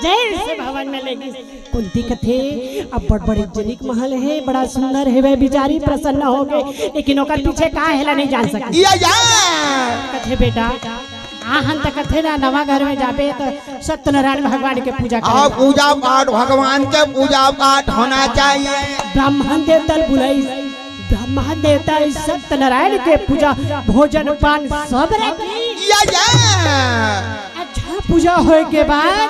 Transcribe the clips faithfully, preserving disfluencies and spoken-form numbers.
जइसे भवन में लेगिस। कुंती कथे, "अब बड़ बड़े जनिक महल हे, बड़ा सुंदर हे।" वे बिचारी प्रसन्न हो गे, लेकिन ओकर पीछे का हे ला नहीं जान सके। या, या। कथे, "बेटा, आहन त कथे ना, नवा घर में जाबे त सत्यनारायण भगवान के पूजा करे।" हाँ, पूजा पाठ, भगवान के पूजा पाठ होना चाहिए। ब्राह्मण देवता ल बुलाइस, ब्राह्मण देवता इस सत्यनारायण के पूजा, भोजन पान सब रखिस। या, या। अच्छा, पूजा होय के बाद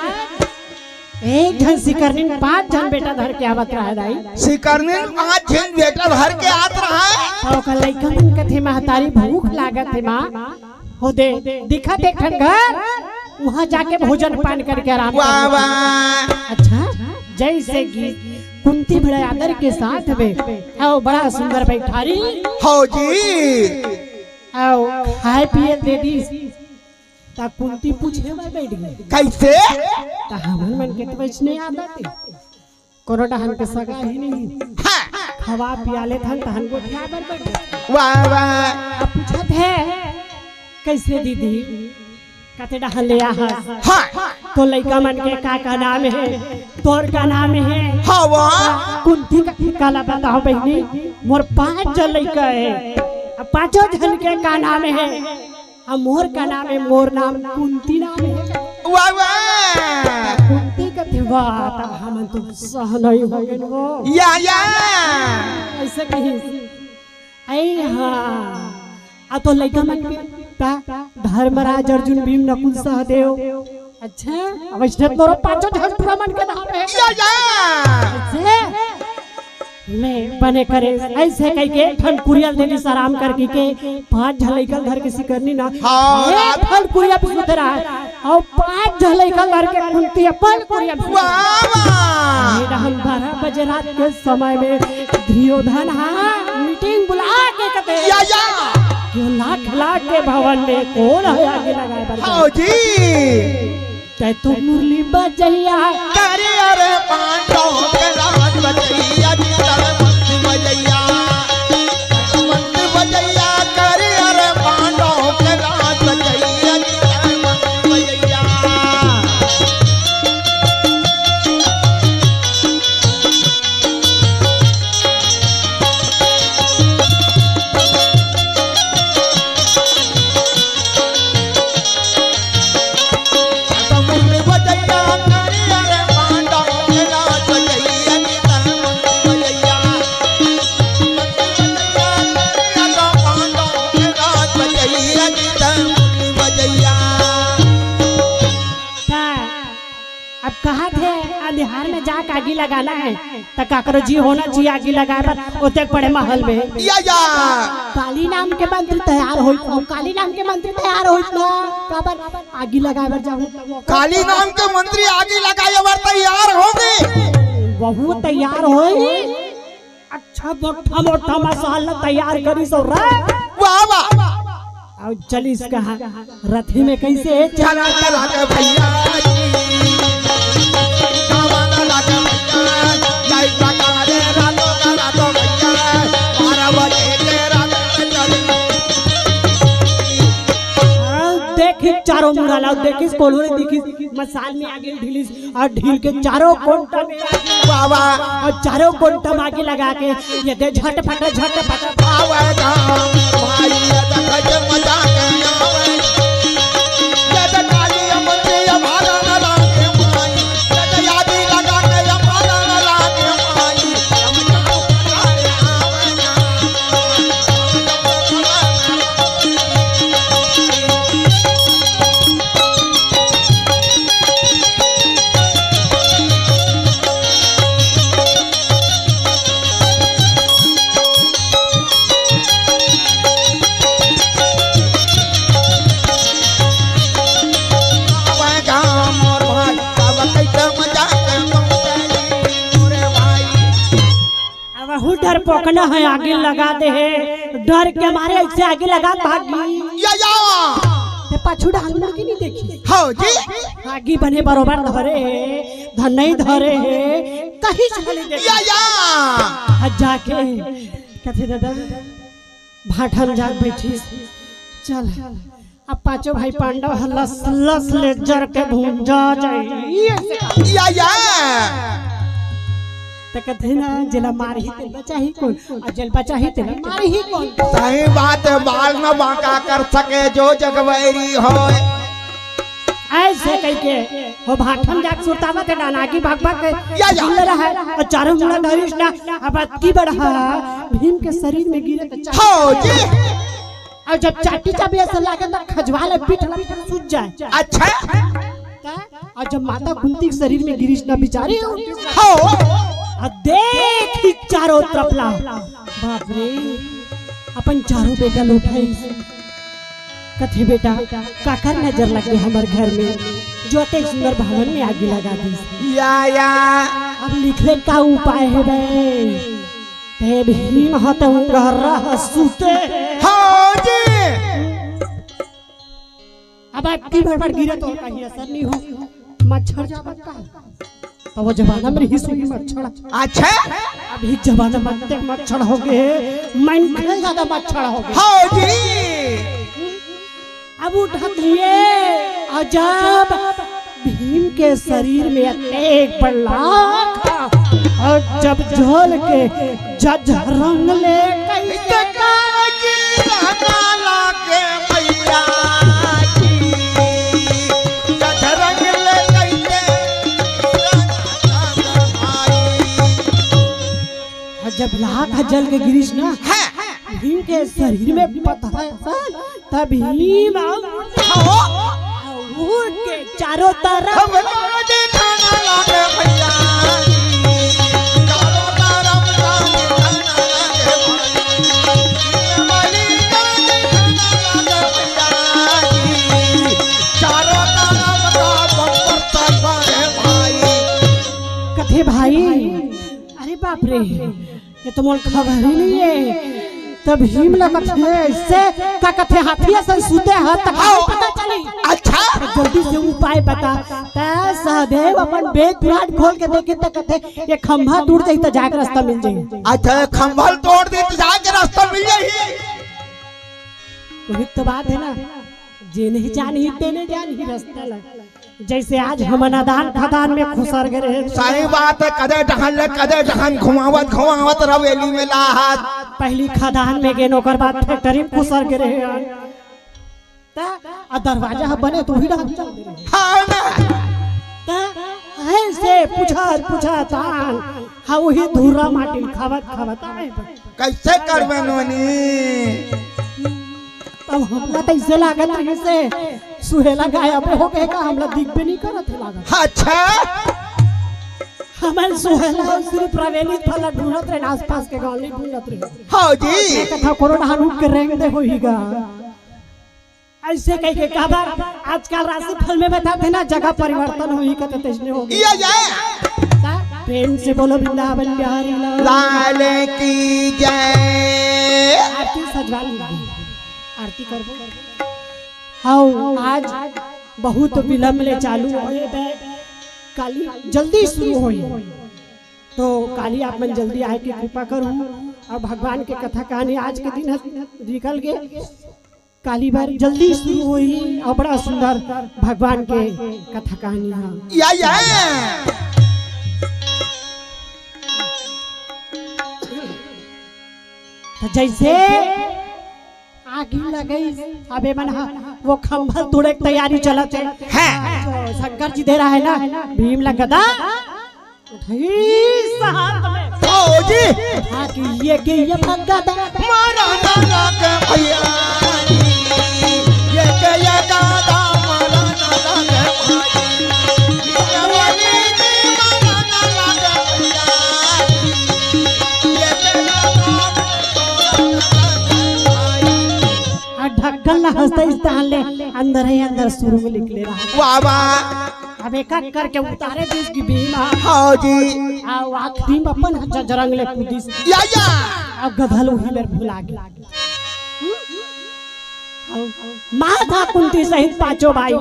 एक झन सिकरनी म पांच झन बेटा धर के आवत रहय दाई। सिकरनी म पांच झन बेटा धर के आत रहय। त ओकर लइका मन कथे, "महतारी, भूख लागत हे माँ।" हो दे, दिखत एक ठन घर, उहाँ जाके भोजन पान करके आराम वाह, कर लेते। वाह। अच्छा, जइसे कि कुंती बड़े आदर के साथ में, अउ बड़ा सुंदर बैठारी। हो जी। अउ खाए पिए दे दिस। त कुंती पूछे बर बैठ गे। कइसे? त हमन मन के त वइसने आदत हे। कोनो डहन के सगा ही नहीं। हाँ। खवा पिया लेथन तहन गोठिया बर बैठ जाथन। वाह, वाह। अब पूछत हे, "कइसे दीदी? कते डहन ले आहस? हाँ। तोर लइका मन के का, का नाम हे? तोर का नाम हे?" हाँ, वाह। कुंती का, काला बताओ बहिनी, मोर पांच झन लइका हे। अब पांचों झन के का नाम हे? अब मोर का नाम हे, मोर नाम कुंती नाम हे। वाह, वाह। कुंती कथे, "वाह, तब हमन तो सहनई हो गेन वो।" या, या। अइसे कहिस। अई हाँ। अब तोर लइका मन के का? धर्मराज, अर्जुन, भीम, नकुल, सहदेव। अच्छा, अब अइसने तोरो पांचों झन टूरा मन के नाम हे। या, या। अइसे? ले बने करे, अइसे कहिके एक ठन कुरिया ल दे दिस आराम कर कहिके, पांच झन लइका ल धर के सिकरनी ना। हाँ, एक रात ठन कुरिया पे सुते रहय, अउ पांच झन लइका ल धर के कुंती अपन कुरिया पे सुते रहय। वाह, वाह। ये रहन बारह बजे रात के समय में दुर्योधन हा मीटिंग बुला के कथे, या, या। कि लाख लाख के भवन में कोन हे आगी लगाय बर? हाँ जी। तैं तो मुरली बजइया। करे अरे पांडव के राज बजइया जी, तैं मंत्र बजइया। मंत्र बजइया, करे अरे पांडव के राज बजइया जी, तैं मंत्र बजइया। अब कहत हे, अंधियार में जाके आगी लगाना हे, त काकरो जी होना चाहिए आगी लगाए बर, ओतेक बड़े महल में। या, या। काली नाम के मंत्री तैयार होइस, अउ काली नाम के मंत्री तैयार होइस ना, काबर आगी लगाए बर जाहूं। काली नाम के मंत्री आगी लगाए बर तैयार होगे। वहू तैयार होइस। अच्छा, मोटा मोटा मसाला तैयार करिस अउ रे। वाह, वाह। अउ चलिस कहाँ? रथी में कइसे? चला, चला के भैया जी। गावा चला के भैया, जय प्रकाश रातो का रातो भैया, बारह बजे के रात में चली। अउ देखिस चारों मुड़ा ला, देखिस कोनो नइ दिखिस, मसाल में आगी ढिलिस। अउ ढील के चारों कोंटा में आगी लगा। वाह, वाह। अउ चारों कोंटा में आगी लगा के ये दे झटपट, झटपट। आवे गाम भाई, ये देख के मजा के आवे। ये दे काली अमन के ये भाला न लागे भाई। ये दे आगी लगा के ये भाला न लागे भाई। हम जाओ बजारे आवे ना। अब हु डरपोकना हे, आगी लगा दे हे, डर के मारे अइसे आगी लगा भागी। या, या। ते पाछू डाहन मुड़ के नइ देखिस। हाँ जी। आगी बने बरोबर धरे हे, धन नइ धरे हे, कहीं से नइ देखिस। या, या। आ जाके कथे, "दादा, भाठा म जाके बइठिस, चल।" अब पांचों भाई पांडव ह लस लस ले जर के भूंजा जाही। त कथे ना, जेला मारही तेला बचाही कोन, अउ जेला बचाही तेला मारही कोन। सही बात हे, बाल न बांका कर सके जो जग बैरी होय। अइसे कहिके ओ भाठा म जाके सुरतावत हे, डाना की भाग भाग के या, या। घूम रहा हे, अउ चारों मुड़ा धरिस ना, अब अतकी बड़हा भीम के शरीर में गिरे त चारों हो जी। अउ जब चाटी चाबे अइसे लागे त खजवा ले पीठ ला सूज जाय। अच्छा। का? अउ जब माता कुंती के शरीर में गिरिस ना बिचारी, हो। अउ देखिस चारों तरफ ला, बाप रे, अपन चारों बेटा ल उठाइस। कथे, "बेटा, काकर नजर लग गे हमर घर में, जो अतेक सुंदर भवन में आगी लगा दिस?" या, या। अब लिख ले का उपाय हे बे? ते भीम ह त उंगहरा ह, सुते हे। हाँ जी। अब अतकी बड़ बड़ गिरे त कहीं असर नइ हो, मच्छर जावत का। त ओ जमाना में रहिस होही मच्छर। अच्छा। अभी जमाना में अतेक मच्छर हो गे, मनखे जादा मच्छर हो गे। हाँ जी। अब उठत हे, अउ जब भीम के शरीर में अतेक बड़ लाग, अउ जब जल के जझरंग ले कहिथे काजी, लागे भैया जी, जझरंग ले कहिथे भाई। अउ जब लाग ह जल के गिरिस ना, हाँ। भीम के शरीर में पथरा असन, त भीम अउ उठ के चारों तरफ हम राजे खाना लागे भैया जी, चारों तरफ राजे खाना लागे भैया जी, बलि राजे खाना लागे भैया जी, चारों तरफ का बम्पर तलवार है भाई। कथे भाई, अरे बाप रे, ये तो मोर खबर ही नइ हे। त भीम ला कथे, अइसे का कथे, हाथी असन सुते ह, त कइसे पता चली? अच्छा। त जल्दी से उपाय बता। त सहदेव अपन वेद पुराण खोल के देखे त कथे, ये खंभा टूट जाही त जाय के रस्ता मिल जाही। अच्छा, खंभा ल तोड़ दे त जाय के रस्ता मिल जाही। वही तो बात हे ना, जे नइ जानही, ते नइ जानही रस्ता ला। जइसे आज हमन अदान खदान में खुसर गे रहेन। सही बात हे, कदे डहन ले, कदे डहन घुमावत, घुमावत रवेली में लाहत। पहिली खदान में गेन, ओकर बाद factory में खुसर गे रहेन। त, अउ दरवाजा ह बने त उही डहन चल दे रहेन। हाँ ना। त, अइसे पूछत, पूछत आन, हाँ, उही धूरा माटी खावत, खावत आए। कइसे करबे नोनी? तब हमला त अइसे लागत रहिस हे, सुहेला गायब हो गे का, हमला दिखबे नइ करत हे लागत। अच्छा। हमन सुहेला सिरिफ रवेली फल ढूंढत रहेन, आसपास के गांव नइ ढूंढत रहेन। हाँ जी। कथा कोनो डहन उठ के रेंग दे होही गा। अइसे कहिके काबर आजकल राशिफल में बताथे ना, जगह परिवर्तन होही कथे, तइसने हो गे। किया जाए। त प्रेम से बोलो वृंदावन बिहारी लाल। लाल की जय। आरती सजवा ली, आरती करबो। हव, आज बहुत विलंब ले चालू होय हे, काली जल्दी शुरू होही। तो काली आप मन जल्दी आए के कृपा करहू। अउ भगवान के कथा कहानी आज के दिन ह निकल गे। काली बर जल्दी शुरू होही अउ बड़ा सुंदर भगवान के कथा कहानी ह। या, या। त जइसे आगी लगइस, अब ए मन ह वो खंभा ल तोड़े के तैयारी चलत हे। हाँ। जो शंकर जी दे रहा है ना, भीम ला गदा उठइस हाथ में। फौजी। उठा के ये के ये भगा दे। मारा ना लागे भैया। ये के ये दादा मारा ना लागे भाई। ये वाली जी मारा ना लागे भैया। ये के ये दादा मारा ना लागे भाई। अउ ढक्कन ला हंसइस तहान ले अंदर ही अंदर सुरुंग निकले रहा। वाह, वाह। अब एक एक करके उतारे दिस गी भीम ह। हाँ जी। अउ आखिरी में अपन ह जजरंग ले कूदिस। या, या। अउ गधा ल उही मेर भुला गे। अउ माता कुंती सहित पांचों भाई,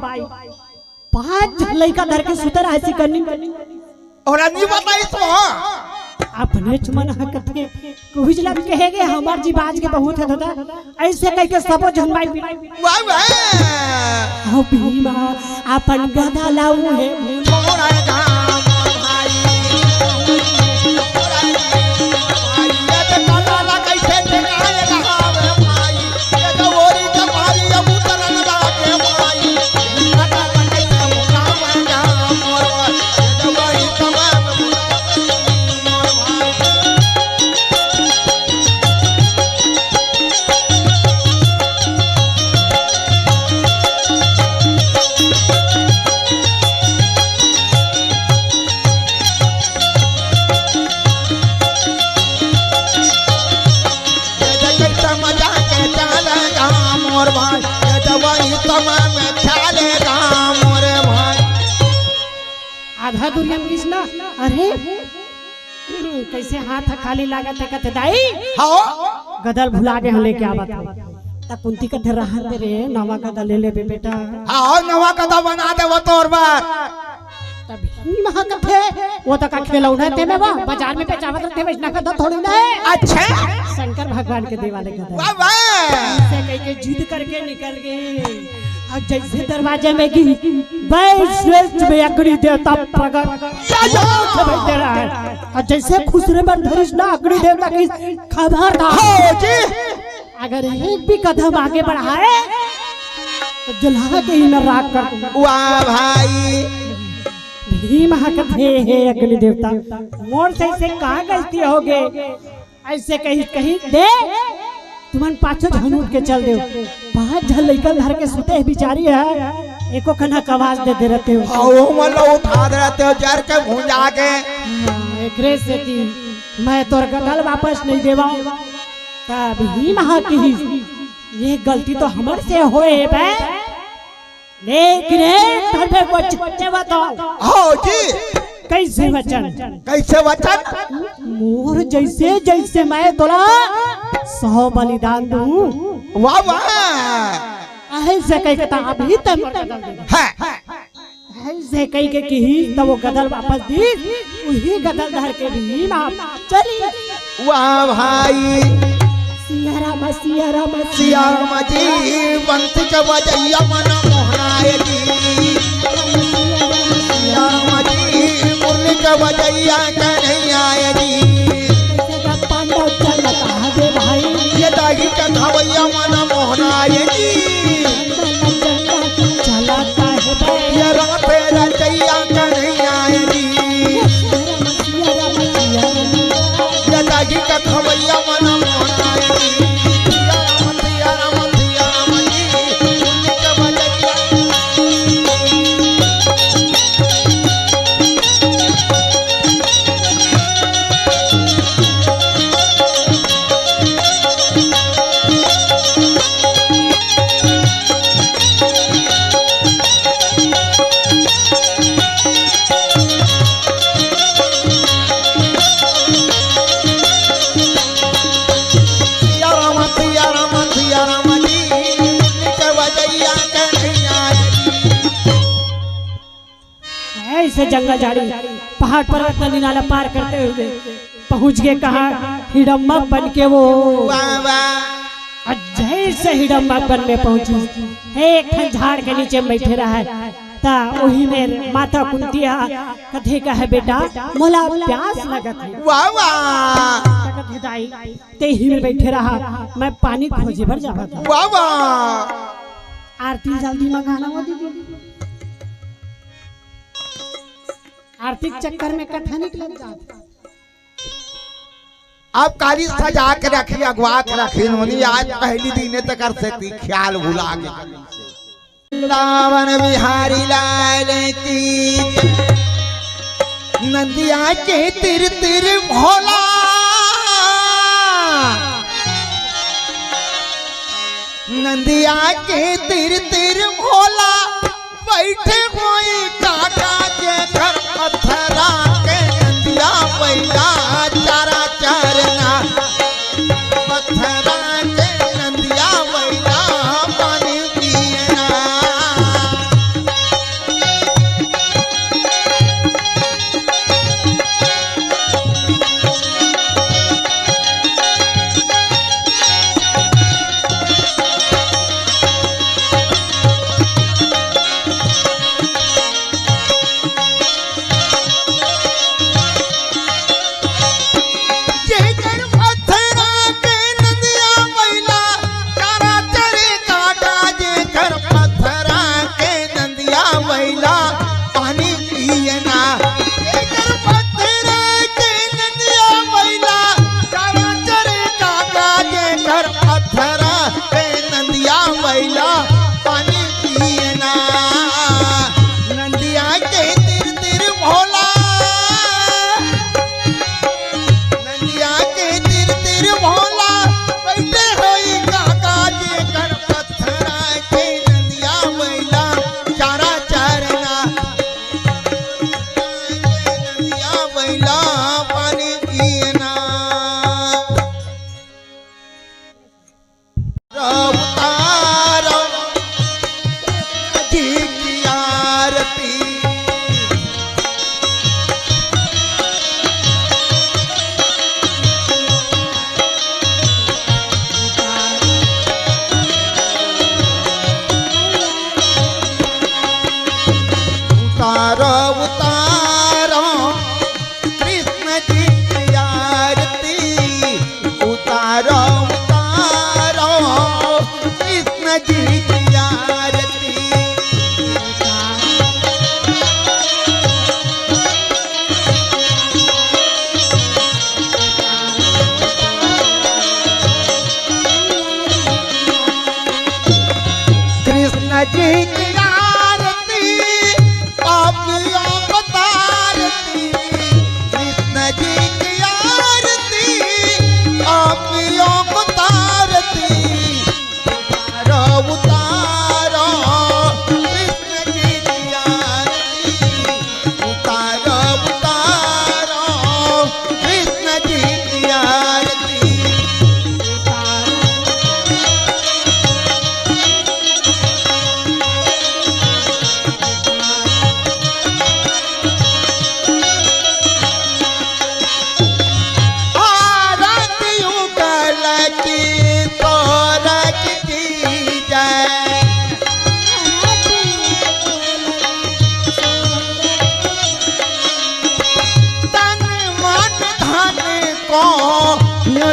पांच झन लइका धर के सुते रहे सिकन्नी। अउ नइ बताइस तो। अपनेच मन ह कथे, कुछ लग कहे गे, हमर जी बाज के बहुत है दादा। अइसे कहिके सबो झन माई पीट। वाह, वाह। अउ भीमा अपन गधा ला उहे। मोरा गाम भाई। आधा दूरिया में गिस ना, अरे, हम्म, कइसे हाथ ह खाली लागत हे, कथे, "दाई, हाँ। गदल भुला गे हँव, लेके आवत हँव।" त कुंती कथे, "रहन दे रे, नवा गदल ले लेबे बेटा।" हाँ, नवा गदल बना देबो तोर बर। त भीम ह कथे, "वो तो का खेलौना हे तेमे, बजार में बेचावत रथे, वइसना गदल थोड़ी ना हे।" अच्छा। शंकर भगवान के दे वाले गदल। वाह, वाह। अइसे कहिके जिद करके निकल गे। अउ जइसे दरवाजा में गिस, वइसे में अग्नि देवता प्रगट। या, या। अउ जइसे खुसरे बर धरिस ना, अग्नि देवता के खबर था। हाँ जी। अगर एक भी कदम आगे बढ़ाए, त जला के ही मैं राख कर दूंगा। वाह भाई। भीम ह कथे, "हे अग्नि देवता, मोर से अइसे का गलती हो गे?" अइसे कहिस, कहिस, "दे, तुमन पाँचों झन उठ के चल देव।" पाँच झन लइका ल धर के सुते हे बिचारी ह, एको कना के आवाज दे दे रथे हो। हाँ, वो मन ल उठा दे रथे हो, जर के भुंजा के। हाँ, एकरे सेती मैं तोर गदल वापस नइ देवँव। त भीम ह कहिस, "ये गलती तो हमर से होय हे बे।" लेकिन एक ठन मैं वचन देवत हँव। हाँ जी। कइसे वचन? कइसे वचन? मोर जइसे, जइसे मैं तोला सौ बलिदान दूँ। वाह, वाह। अइसे कहिके त अभी तक मोर गदल दे दे। हाँ। अइसे कहिके किहिस, त वो गदल वापस दिस, उही गदल धर के भीम ह चली। वाह भाई। सिया राम, सिया राम, सिया राम जी, बंसी के बजइया मन मोहनाय जी। सिया राम जी, मुरली के बजइया कन्हैया जी। पांडव चलता है भाई। ये दागी के धवैया मन मोहनाय जी। चलता है भाई। ये राम तेरा चैया कन्हैया जी। ये दागी का खवैया मन मोहनाय जी। सिया राम, सिया राम, सिया राम जी। उनके बजैया। सिया राम, सिया राम, सिया राम जी, के बजैया कन्हैया जी। अइसे जंगल झाड़ी, पहाड़ पर्वत नदी नाला पार करते हुए पहुंच गे कहाँ? हिडम्बा बन के वो। वाह, वाह। अउ जइसे हिडम्बा बन में पहुंचिस, एक ठन झाड़ के नीचे में बइठे रहय, त उही में माता कुंती ह कथे, कहे, "बेटा, मोला प्यास लगत हे।" वाह, वाह। त कथे, "दाई, तें इही में बइठे रहा, मैं पानी खोजे बर जावत हँव।" वाह, वाह। आरती जल्दी मंगाना वो दीदी। आरती के चक्कर में कथा निकल जात। अब काली सजा के रखी, अगवा के रखी, नोनी आज पहली दिन तक कर से ती ख्याल भुला के। वृंदावन बिहारी लाल की। नंदिया के तिर तिर भोला, नंदिया के तिर तिर भोला, बैठे होई काका के घर पथरा के नंदिया बैला चारा चरना। पथरा के नंदिया बैला पानी पियना।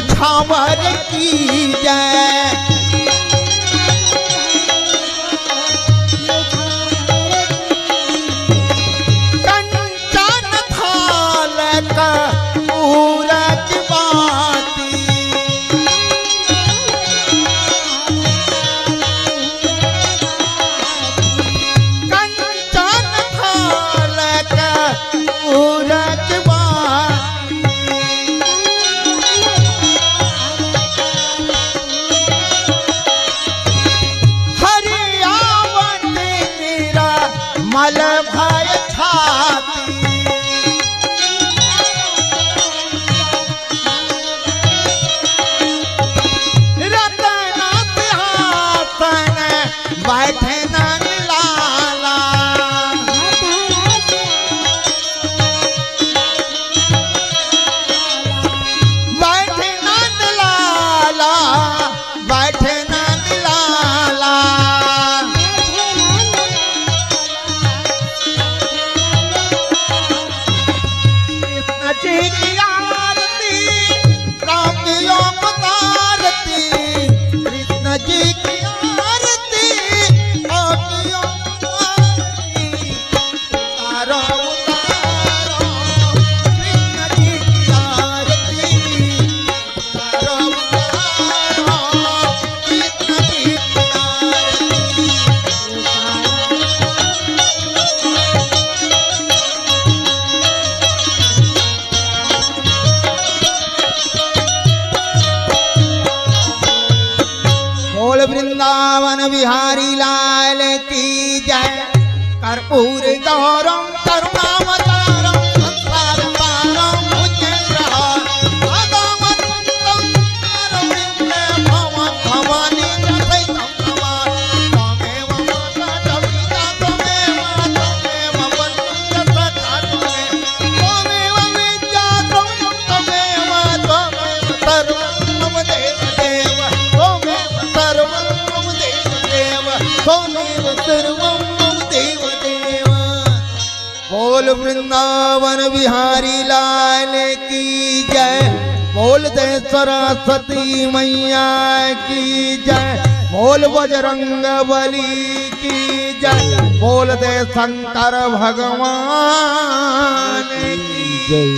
छावर की जय। कंचन थाल कपूरक बाती। कंचन थाल कपूरक बाती। हरियावत मेरा मल भय छाती। रतन सिंहासन बैठे नंद लाला। बैठे नंद लाला, बैठे नंद लाला। कृष्ण जी की आरती, राम की ओम आरती। कृष्ण जी की आरती, राम की ओम आरती। उतारो, उतारो, कृष्ण जी की आरती। उतारो, उतारो, कृष्ण जी की आरती। बोल वृंदावन बिहारी लाल की जय। कर्पूर गौरम करुणावतारम संसार पारम भुजगेंद्रहारम सदा वसंतम हृदये भवम भवानी च सहितम नमामि। त्वमेव माता च पिता त्वमेव त्वमेव बन्धु च सखा त्वमेव त्वमेव विद्या त्वमेव त्वमेव सर्वं मम देव देव। त्वमेव सर्वं मम देव देव। त्वमेव सर्वं मम देव देव। बोल वृंदावन बिहारी लाल की जय। बोल दे सरस्वती मैया की जय। बोल बजरंग बली की जय। बोल दे शंकर भगवान की जय।